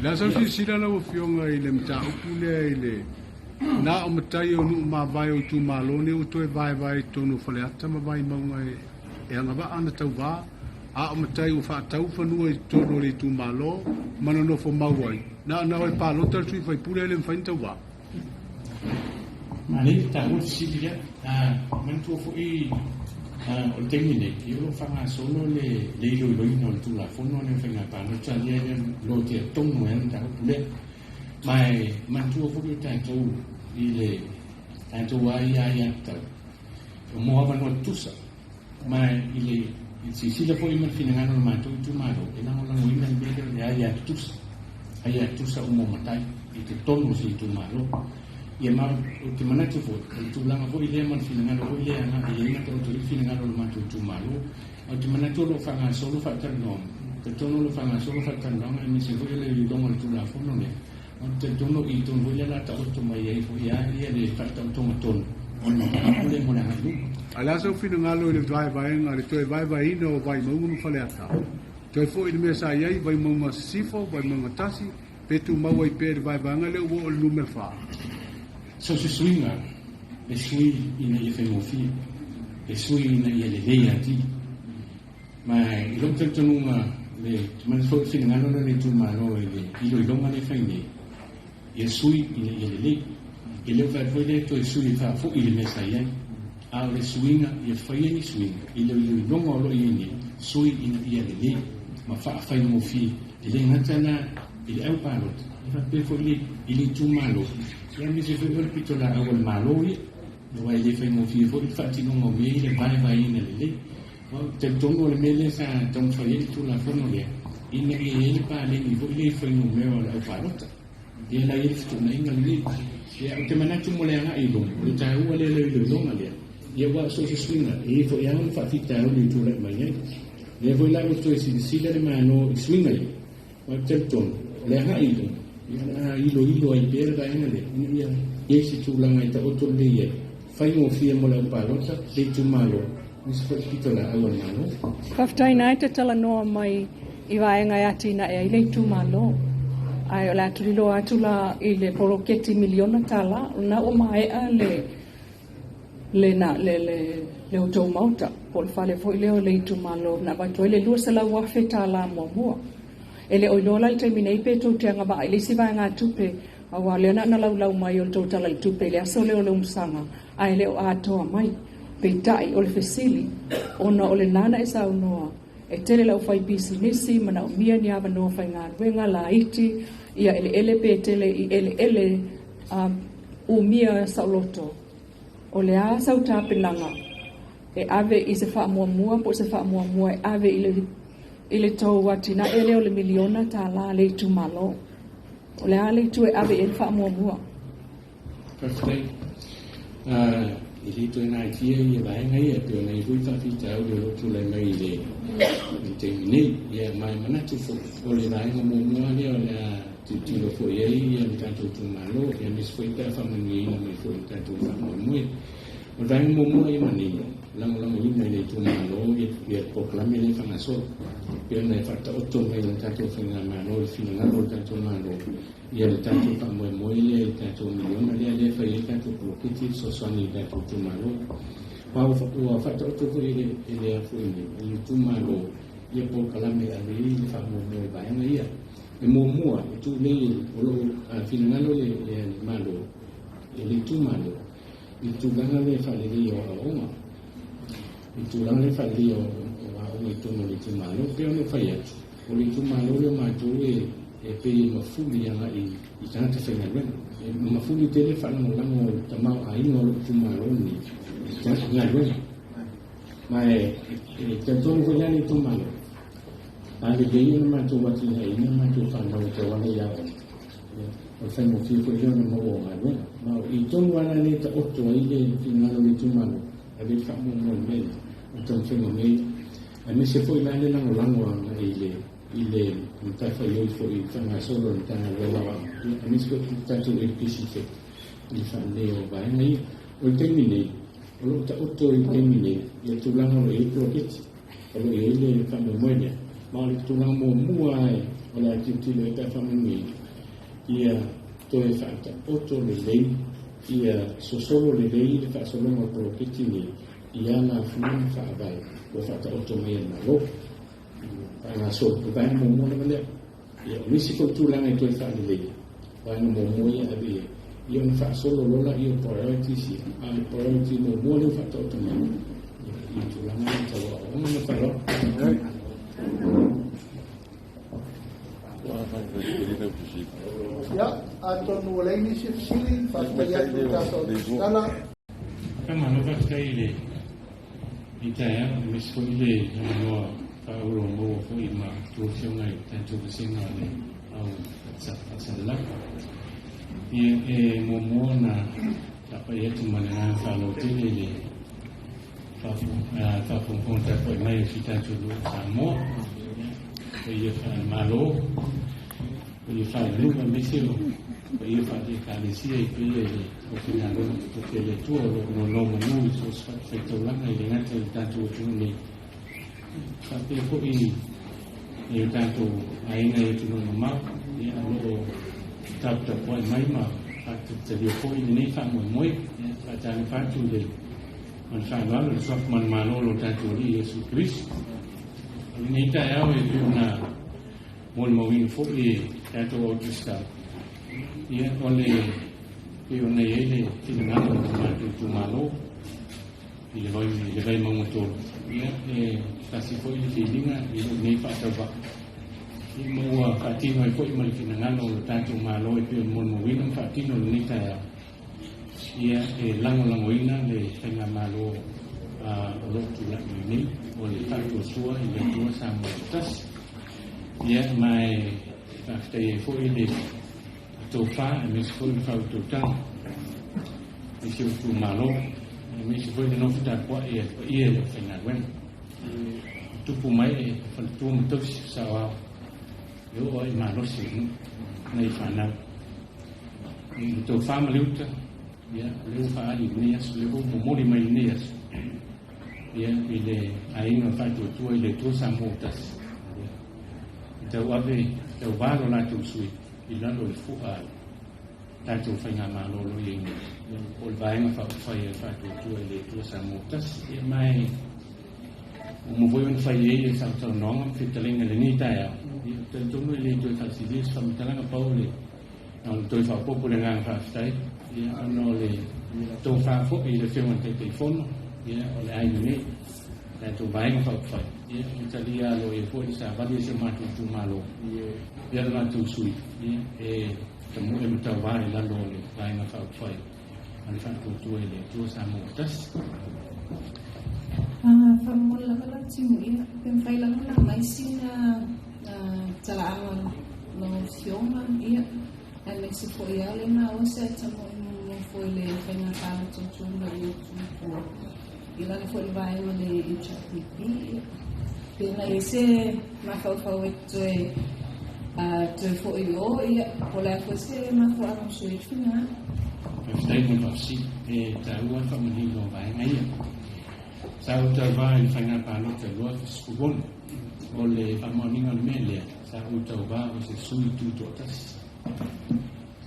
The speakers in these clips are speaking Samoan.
Le a sau silasila lau Afioga i le mataupu lea i le na o matai o nuu mavae o itumalo nei ua toe vaevae i totonu o Faleata ma Vaimauga e agavaa ona tauva, a o matai ua faatau fanua i totonu o le itumalo ma nonofo mau ai, na ona o e palota le sui faipule ae le mafai ona tauva. Manaia le taua fesili lea. Manatua foi o le taimi nei, ia o lo o faagasolo le iloiloina o le Tulafono lea o Faiga Palota lea e lotea tonu ai le mataupu lea. Ma e manatua foi o tatou i le tatou lava ia aiatatau mo avanoa tutusa. Ma i le silasila foi ma le finagalo o le matou itumalo, e lagolagoina le mea lea o le aia tutusa, aia tutusa uma o matai i totonu o se itumalo. Ia ma ou te manatu foi, o le tulaga foi lea ma le finagalo foi lea agai i ai ma taoto ai le finagalo o le matou itumalo. Ou te manatu o lo o faagasolo faatalanoaga, talitonu o lo o faagasolo faatalanoaga aemaise foi o le iloiloga o le Tulafono lea. Ou te talitonu i totonu foi lea o le a taoto mai ai foi lava le faataotoga tonu o le mataupu lea mo le agai i luma. A o le a sou finagalo i le vaevaega, le toe vaevaeina o Vaimauga ma Faleata? Toe foi i le mea sa i ai, Vaimauga Sisifo, Vaimauga Tasi, pe tumau ai pea i le vaevaega lea ua oo i le numera fa? So o se suiga, e sui ina ia faigofie, e sui ina ia lelei atili. Ma i lou talitonuga, le manatu foi o le finagalo lea o le itumalo i le iloiloga lea e fai nei, ia sui ina ia lelei. E le o fai atu foi lea toe sui e faafoi i le mea sa i ai, a o le suiga, ia faia ni suiga i le iloiloga o lo o i ai nei, sui ina ia lelei ma faafaigofie. E le gata la i le au palota, e faapea foi i le itumalo, aemaise foi o le pitolaau a le Malo ia, aua e le faigofie foi le faatinoga o mea ia i le vaevaeina lelei. Ou te talitonu o le mea lea sa taumafai ai le Tulafono lea, ina ia i ai le paleni foi lea i fuainumera o le aupalota. Ia la e i ai le fetuunaiga lenei. Ia, ou te manatu mo le agai i luma, o le taua lea o le iloiloga lea, ia aua so o se suiga, e i ai foi lava ona faafitauli e tulai mai ai. O lea foi la ua toe silasila le Malo i suiga ia, aua ou te talitonu, o le agai i luma, ia o le a iloilo ai pea le vaega lea, ina ia i ai se tulaga e taoto lelei ai, faigofie mo le aupalota, le itumalo, Faafetai na e te talanoa mai i vaega e atinae ai le itumalo. Ae o le a tuliloa atu la i le poloketi miliona tala, o lena ua maea le le na le le le outou maota po o le fale foi lea o le itumalo na avatu ai le $200,000 tala muamua. E le o iloa la i le taimi nei pe tou te agavaa i le isi vaegatupe aua o lea na ona laulau mai o le tou Tala i le Tupe i le aso lea o le Umusaga ae le o atoa mai. Peitai, o le fesili, ona o lena na e saunoa, e tele le aufaipisinisi, manaomia ni avanoa faigaluega laiti, ia eleele pe tele i eleele umia saoloto, o le a sau tapenaga e ave i se faamuamua po o se faamuamua e ave i le i le tou atinae lea o le miliona tala a le itumalo? O le a le itu e ave i ai le faamuamua? Faafetai. E le toe natia ia vaega ia, pei ona i ai foi faafitauli o lo o tulai mai i le taimi nei. Ia, ma e manatu foi, o le vaega muamua lea o le a tilotilo foi i ai ia le tatou itumalo, aemaise foi pe a faamanuiaina mai foi i le tatou faamoemoe. O le vaega muamua ia manino, lagolagoina e le itumalo ia le polokalame lea e faagasolo, pei ona e faataoto mai e le tatou faigamalo i le finagalo o le tatou Malo, ia le tatou faamoemoe lea i le tatou miliona lea, lea e fai ai le tatou poloketi e fesoasoani i le tatou itumalo. Ma ua faataoto foi e le, e le foi nei, e le itumalo ia polokalame e ave ai le faamoemoe i vaega ia. E muamua, e tuu nei o lo o finagalo le, le Malo, e le itumalo, i le tulaga lea e faaleleia o aoaoga, i le tulaga lea e faaleleia o aoga i totonu o le itumalo. E pei ona ou fai atu, o le itumalo lea o matou e e pei e mafuli agai i tagata faigaluega. E mafuli tele le faalagolago o le tamaoaiga o lou itumalo lenei i tagata faigaluega. Ma e talitonu foi la le itumalo, a lelei ona matou atinaeina matou fanau e tauala i aoga, o le faigofie foi lea ona maua o galuega. Ma o i tonu lava la lea e taoto ai le finagalo o le itumalo, ave i ai le faamuamua i le mea lea, o le taumafaiga o mea ia. Aemaise foi la le lagolago agai i le i le matafaioi foi faagasolo a le Matagaluega o Aoga, aemaise foi le tatou Education Sector i le faaleleia o vaega ia. O le taimi nei, o lo o taoto i le taimi nei ia tulaga o lo o i ai poloketi, o lo o i ai le faamoemoe lea, ma o le tulaga muamua lava O le a tilotilo ai pe a faamanuiaina, ia toe faataoto lelei, ia sosolo lelei le faasologa o poloketi nei i alafua ma faavae ua faataoto mai e le Malo. Faagasolo, o le vaega muamua lava lea. Ia, o nisi foi tulaga e toe faaleleia, vaega muamua ia ave i ai, ia ona faasolo loa lea o priorities ia, a o le priority muamua lea ua faataoto mai, ia, i tulaga lea tau aoaoga. Ma le faaaloalo. Ia, atonu ua leai nisi fesili, faafetai atu i le tatou Tusitala. Faamalo faafetai i le i taeao aemaise foi le avanoa faaauau maua foi ma tou afioga i tatou vasega o le au faasalalau. Ia, e muamua ona faapai atu ma le agaga faaaloalo tele i le faafogafoga tapuai mai o si tatou nuu Samoa, paia faale-Malo, paia faale-nuu aemaise o paia faale-Ekalesia i paia i le aufaigaluega totofi a le Atua o lo o nonomanu i so o se fatafaitaulaga e le gata i le tatou atunuu nei, faapea foi i o tatou aiga i atunuu mamao, ia, o lo o taputapuai mai ma faatalia foi lenei faamoemoe. Ia, faatalofa atu i le ma le faaaloalo i le suafa manumalo o lo tatou Alii Iesu Keriso. O lenei taeao e pei ona molimauina foi e tatou au Tusitala, ia, o le pei ona i ai le finagalo o le matou itumalo i le vai i le Vaimauga 3, ia, e tasi foi le filiga i lou nei faatauvaa, ia, ma ua faatino ai foi ma le finagalo o le tatou Malo e pei ona molimauina ma faatino lenei taeao. Ia, e lagolagoina le faigamalo o lo o tulai mai nei o le Faatuatua i le Atua Samoa ua Tasi. Ia, ma e faafetai ai foi le tofa aemaise foi le faautautaga i si ou itumalo, aemaise foi le nofo tapuai a le paia i le aufaigaluega. Tupu mai e faletua ma tausi saoao e oo ai malosi o le nuu nai fanau. I le tofa ma le uta, ia, o lea ua faaali i lenei aso, lea foi ua momoli mai i lenei aso, ia, i le aiga Faatuatua i le Atua Samoa ua Tasi. Ia, e tauave, tauvā lo latou sui i lalo o le fua a le tatou faigamalo o lo o i ai nei, ia, po o le Vaega Faaupufai a le Faatuatua i le Atua Samoa ua Tasi. Ia, ma e ua uma foi ona fai ai le sausaunoaga ma fetalaiga i lenei taeao. Ia, ou te talitonu e le toe faasilia se faamatalaga, pau o le na ona toe faaopoopo le agaga faafetai, ia, ona o le tofa foi i le Afioga i le Taitaifono, ia, o le aiga nei, tatou Vaega Faaupufai, ia, ua talia aloaia foi le savali a si o matou itumalo, ia, le matou sui, ia, e tamu'e ma tauvā i lalo o le Vaega Faaupufai a le Faatuatua i le Atua Samoa ua Tasi. Faamomoli lava lau timuia, pe mafai lava ona aumai sina talaaga lau Afioga, ia, aemaise foi lava le maua se tamuai muamua foi le faiga palota o tulai atu i tua i lalo foi le vaega o le HRPP, ia, pe na i ai se mafaufau e toe toe foi o, ia, po o le a foi se mafuaaga o sui finagalo. Faafetai mo le faafesili. E taua le faamanino o vaega ia. Sa ou tauvā i le faiga palota i 2016. O le faamaoniga o le mea lea, sa ou tauvā o se sui tutoatasi.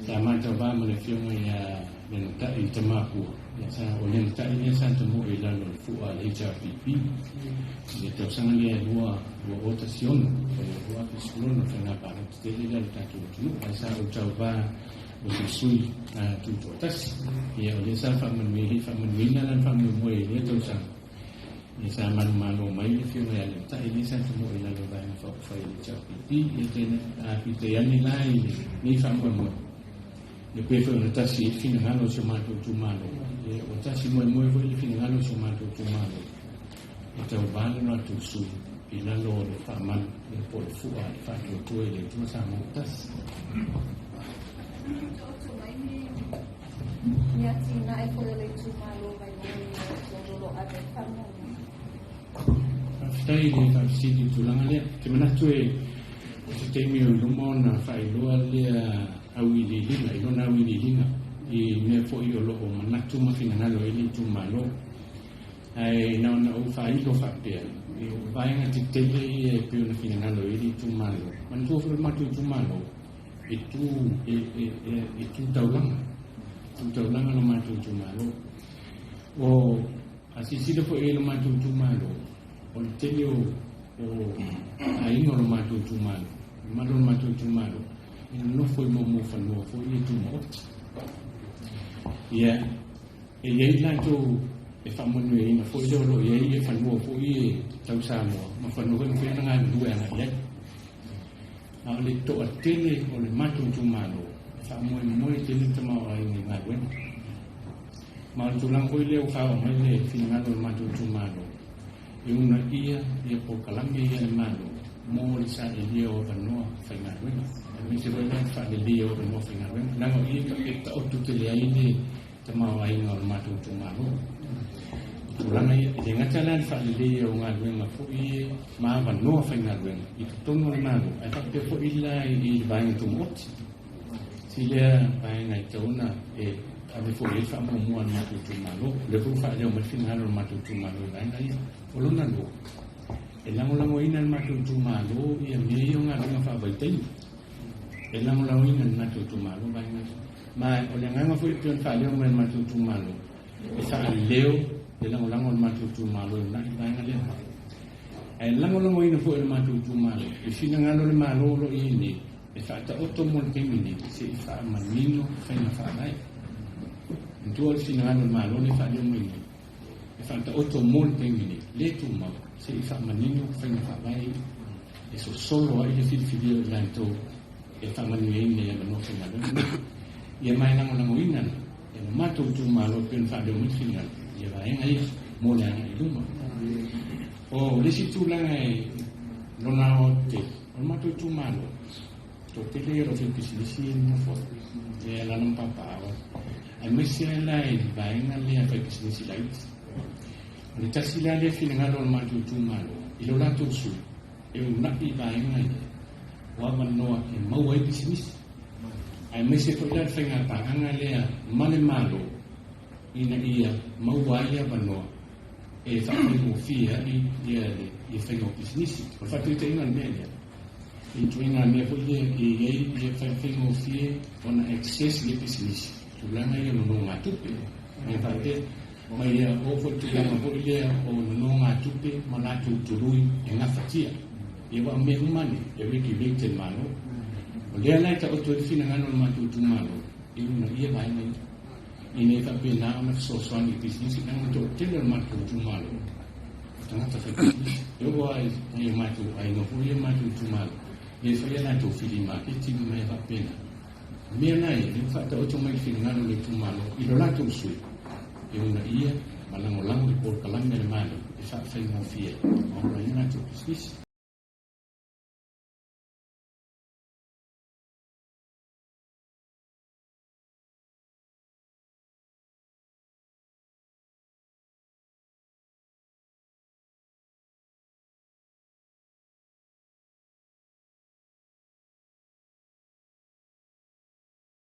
Sa ma tauvā ma le afioga ia Lenatai i Tamapua. Ia, sa o Lenatai lea sa tamu'e i lalo o le fua a le HRPP i le tausaga lea 2016, o le 2016 faiga palota tele lea a le tatou atunuu, ae sa ou tauvā o se sui tutoatasi. Ia, o lea sa faamanuia faamanuiaina la le faamoemoe i lea tausaga. Ia, sa manumalo mai le afioga ia Lenatai lea sa tamu'e i lalo o Vaega Faaupufai a le HRPP. Ia, tena peitai ane la i lenei faamoemoe, e pei foi ona tasi ai le finagalo o si o matou itumalo. Ia, ua tasi moemoe foi le finagalo o si o matou itumalo e tauvā le latou sui i lalo o le faamalu, ia, po o le fua a le Faatuatua i le Atua Samoa ua Tasi. Taoto mai ni atinae foi o le itumalo Vaimauga i totonu o lo o ave ai faamuamua. Faafetai i le faafesili i le tulaga lea. Ou te manatu e o se taimi o i luma ona faailoa lea auiliiliga, i lona auiliiliga i mea foi o lo o manatu ma finagalo ai le itumalo. Ae na ona ou faailo faapea, o vaega tetele ia e pei ona finagalo i ai le itumalo. Manatua foi o le matou itumalo, e tu, e, e, e, e tu taulaga. Tu taulaga lo matou itumalo. O, a silasila foi i ai lo matou itumalo, o le tele o, o aiga o lo matou itumalo, le mamalu o lo matou itumalo, e nonofo i mea o fanua foi ia tumaoti. Ia, e i ai latou e faamanuiaina foi lea o lo o i ai fanua foi e tau Samoa ma fanua foi e mafai ona galulue agai i ai. A o le toatele o le matou itumalo, e faamoemoe tele le tamaoaiga i galuega. Ma o le tulaga foi lea ua faaoo mai le finagalo o le matou itumalo, e uunaia ia polokalame ia a le Malo mo le sailia o avanoa faigaluega, aemaise foi la le faaleleia o avanoa faigaluega, leaga o i e taoto tele ai le tamaoaiga o le matou itumalo. O tulaga ia, e le gata la le faaleleia o galuega foi ma avanoa faigaluega i totonu o le Malo, ae faapea foi la i le vaega tumaoti. Si lea vaega e tatau ona e ave foi i ai le faamuamua a le matou itumalo. O lea foi ua faaleo mai le finagalo o le matou itumalo i vaega ia. O lona lua, e lagolagoina e le matou itumalo ia mea ia o galuega faavaitaimi. E lagolagoina e le matou itumalo vaega ia. Ma o le agaga foi e pei ona faaleo mai e le matou itumalo, e faaleo le lagolago a le matou itumalo e uunai le vaega lea. Ae lagolagoina foi e le matou itumalo i finagalo o le Malo o lo o i ai nei, e faataoto mo le taimi nei se i faamanino faiga faavae. Manatua o le finagalo o le Malo lea e faaleo mai nei, e faataoto mo le taimi nei, le tumau, se i faamanino faiga faavae e sosolo ai le filifilia o i latou e faamanuiaina i avanoa faigaluega. Ia ma e lagolagoina la e le matou itumalo e pei ona faaleo mai le finagalo ia vaega ia mo le agai i luma. O le isi tulaga e lona aoaotetele, o le matou itumalo, toatele ia o lo o faipisinisi ia e nonofo ai, e alaala ma papaaao ai, aemaise lava la i le vaega lea faipisinisi laiti. O le tasi la lea finagalo o le matou itumalo i lo latou sui e uunai vaega ia o avanoa e maua ai pisinisi, aemaise foi la le faigapaaga lea ma le Malo ina ia maua ai avanoa e faafaigofie ai ia le faiga o pisinisi. O le faataitaiga o le mea lea, i ituaiga mea foi lea e i ai ia faigofie ona access le pisinisi, tulaga ia o nonogatupe, mea faapea, ma ia oo foi i tulaga foi lea o nonogatupe ma latou tului e gafatia. Ia aua o mea uma nei e regulate e le Malo. O lea la e taoto ai le finagalo o le matou itumalo e uunaia vaega ia, ina ia faapena ona fesoasoani i pisinisi, leaga o le toatele o le matou itumalo o tagata faipisinisi. E oo lava i nai o matou aiga foi ia o matou itumalo, lea e fai a latou fili maketi ma mea faapena. O mea la ia, lea ua faataoto mai le finagalo o le itumalo i lo latou sui e uunaia ma lagolago i polokalame a le Malo e faafaigofie ai ma ola ai a latou pisinisi.